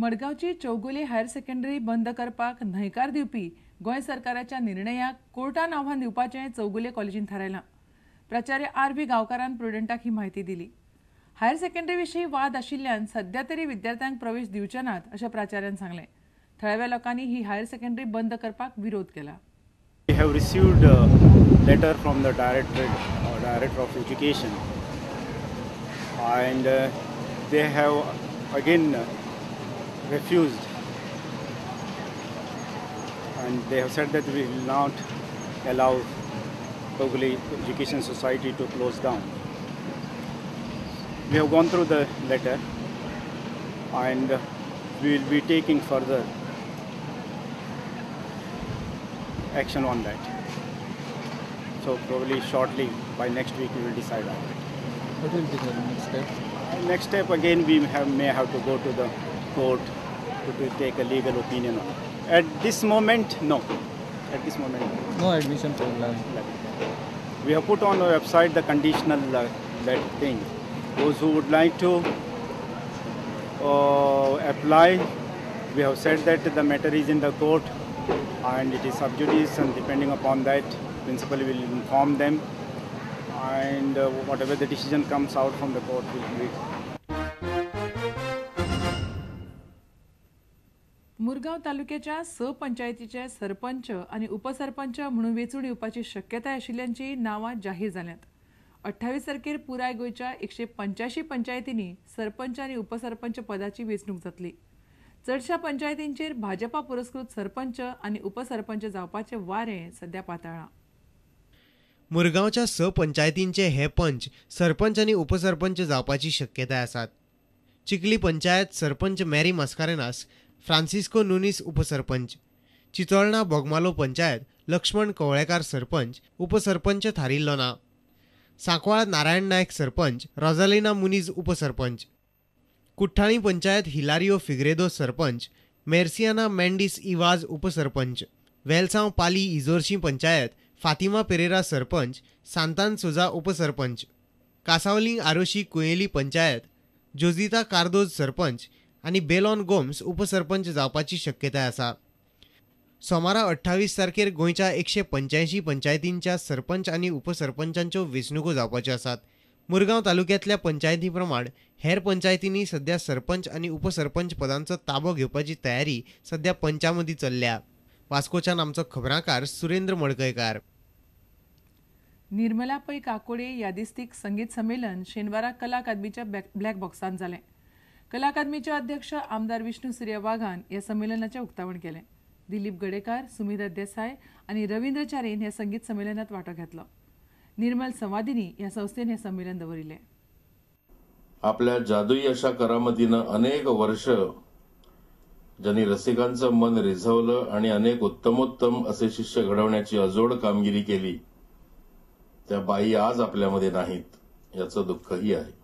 मडगांवची Chowgule higher secondary बंद करपाक न्हयकार दिवपी गोंय सरकाराच्या निर्णयाक कोर्टान आव्हान दिवपाचें चौगुले कॉलेजीन थारायलां. प्राचार्य आर व्ही गांवकारान प्रुडंटाक ही म्हायती दिली. हायर सेकंडरी विशीं वाद आशिल्ल्यान सध्या तरी विद्यार्थ्यांक प्रवेश दिवचे नात अशें प्राचार्यान सांगलें. थळाव्या लोकांनी ही हायर सेकंडरी बंद करपाक विरोध केला. We have received a letter from the Director of Education, and they have again refused, and they have said that we will not allow Chowgule Education Society to close down. We have gone through the letter and we will be taking further action on that. So probably shortly, by next week, we will decide on it. What will be the next step? Next step again, we may have to go to the court to take a legal opinion on it. At this moment, no. At this moment, no admission program. We have put on our website the conditional that thing. Those who would like to apply, we have said that the matter is in the court and it is sub judice, and depending upon that, principal will inform them, and whatever the decision comes out from the court will be. Murgaon तालुक्याच्या स पंचायतीचे सरपंच आनी उपसरपंच म्हणून वेंचून येवपाची शक्यताय आशिल्ल्यांची नांवां जाहीर जाल्यांत. 28 तारखेर पुराय गोंयच्या 185 पंचायतींनी सरपंच आनी उपसरपंच पदाची वेंचणूक जातली. चडशा पंचायतींचेर भाजपा पुरस्कृत सरपंच आनी उपसरपंच जावपाचे वारें सध्या पातळ्ळां. मुरगांवच्या स पंचायतींचे हे पंच सरपंच आनी उपसरपंच जावपाची शक्यताय आसात. Chikhli panchayat sarpanch Mary मस्कारेनास, Francisco Nunes उपसरपंच, चितोळणा बोगमालो पंचायत लक्ष्मण कवळेकार सरपंच, उपसरपंच थारिल्लो ना. सांकवाळ नारायण नायक सरपंच, रोजालिना मुनीज उपसरपंच, कुठ्ठाळी पंचायत हिलारियो फिग्रेदो सरपंच, मेर्सियाना मेंडिस इवाज उपसरपंच, वेलसांव पाली इजोरशी पंचायत फातिमा पेरेरा सरपंच, सांतान सुजा उपसरपंच, कासावली आरोशी कुयेली पंचायत जोजिता कार्दोज सरपंच आनी बेलॉन गोम्स उपसरपंच जावपाची शक्यताय आसा. सोमारा 28 तारखेर गोंयच्या 185 पंचायतींच्या सरपंच आनी उपसरपंचांच्यो वेंचणुको जावपाच्यो आसात. मुरगांव तालुक्यांतल्या पंचायती प्रमाण हेर पंचायतींनी सध्या सरपंच आनी उपसरपंच पदांचो ताबो घेवपाची तयारी सध्या पंचां मदीं चल्ल्या. वास्कोच्यान आमचो खबराकार सुरेंद्र मडकयकार. निर्मला पै काकोडे यादिस्तीक संगीत संमेलन शेनवारा कला अकादमीच्या ब्लॅक बॉक्सांत जालें. कला अकादमीचे अध्यक्ष आमदार विष्णू सूर्या वाघान ह्या संमेलनाचें उक्तावण केलें. दिलीप गडेकार, सुमिधा देसाय आनी रवींद्र चारीन ह्या संगीत संमेलनात वांटो घेतलो. निर्मल संवादिनी ह्या संस्थेन हें संमेलन दवरिल्लें. आपल्या जादुई अशा करामतीनं अनेक वर्ष ज्यांनी रसिकांचं मन रिझवलं आणि अनेक उत्तमोत्तम असे शिष्य घडवण्याची अजोड कामगिरी केली, त्या बाई आज आपल्यामध्ये नाहीत याचं दुःखही आहे.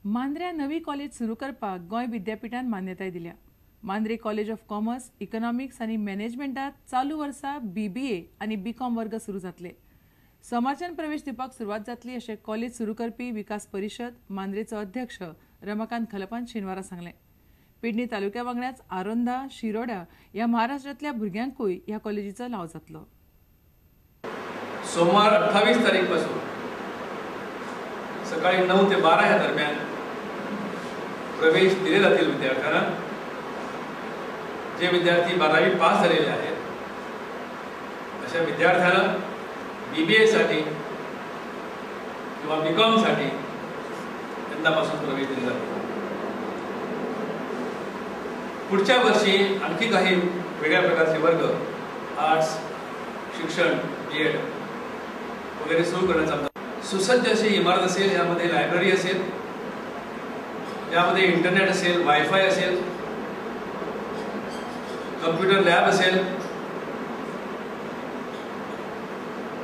मांद्र्या नवी कॉलेज सुरू करपाक गोंय विद्यापीठान मान्यताय दिल्या. Mandrem college of commerce, economics आनी मॅनेजमेंटात चालू वर्सा बीबीए आनी बीकॉम वर्ग सुरू जातले. सोमारच्यान प्रवेश दिवपाक सुरवात जातली अशें कॉलेज सुरू करपी विकास परिशद मांद्रेचो अध्यक्ष रमाकांत खलपान शेनवारा सांगलें. पेडणे तालुक्या वांगडाच आरोंदा, शिरोडा ह्या महाराष्ट्रांतल्या भुरग्यांकूय ह्या कॉलेजीचो लाव जातलो. सोमवार 28 तारीख पासून सकाळी 9 ते 12 ह्या दरम्यान प्रवेश दिले जातील विद्यार्थ्यांना. जे विद्यार्थी 12वी पास झालेले आहेत अशा विद्यार्थ्यांना बीबीए साठी किंवा बीकॉम साठी यंदापासून प्रवेश दिले जातील. पुढच्या वर्षी आणखी काही वेगळ्या प्रकारचे वर्ग, आर्ट्स, शिक्षण, बीएड वगैरे सुरू करण्याचा सुसज्ज अशी इमारत असेल, यामध्ये लायब्ररी असेल, ज्यामध्ये इंटरनेट असेल, वायफाय असेल, कम्प्युटर लॅब असेल,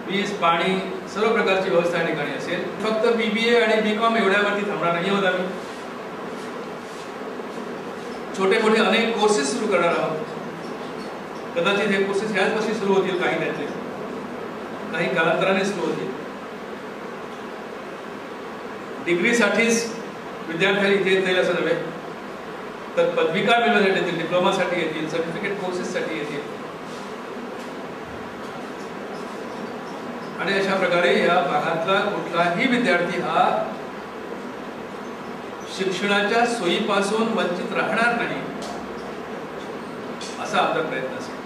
वीज, पाणी सर्व प्रकारची व्यवस्था या ठिकाणी असेल। फक्त BBA आणि BCom एवढ्यावरती थांबणार नाही आहोत आम्ही, छोटे मोठे अनेक कोर्सेस सुरू करणार आहोत। कदाचित हे कोर्सेस ह्याच वर्षी सुरू होतील, काही त्यातले काही कालांतराने सुरू होतील। डिग्रीसाठीच विद्यार्थ्यांनी इथे येता येईल असं नव्हे, तर पदविका मिळवण्यासाठी येतील, डिप्लोमासाठी येतील, सर्टिफिकेट कोर्सेससाठी येतील आणि अशा प्रकारे या भागातला कुठलाही विद्यार्थी हा शिक्षणाच्या सोयीपासून वंचित राहणार नाही असा आमचा प्रयत्न असेल।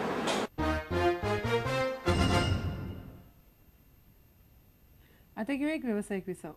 आता घेऊया एक व्यावसायिक विसव।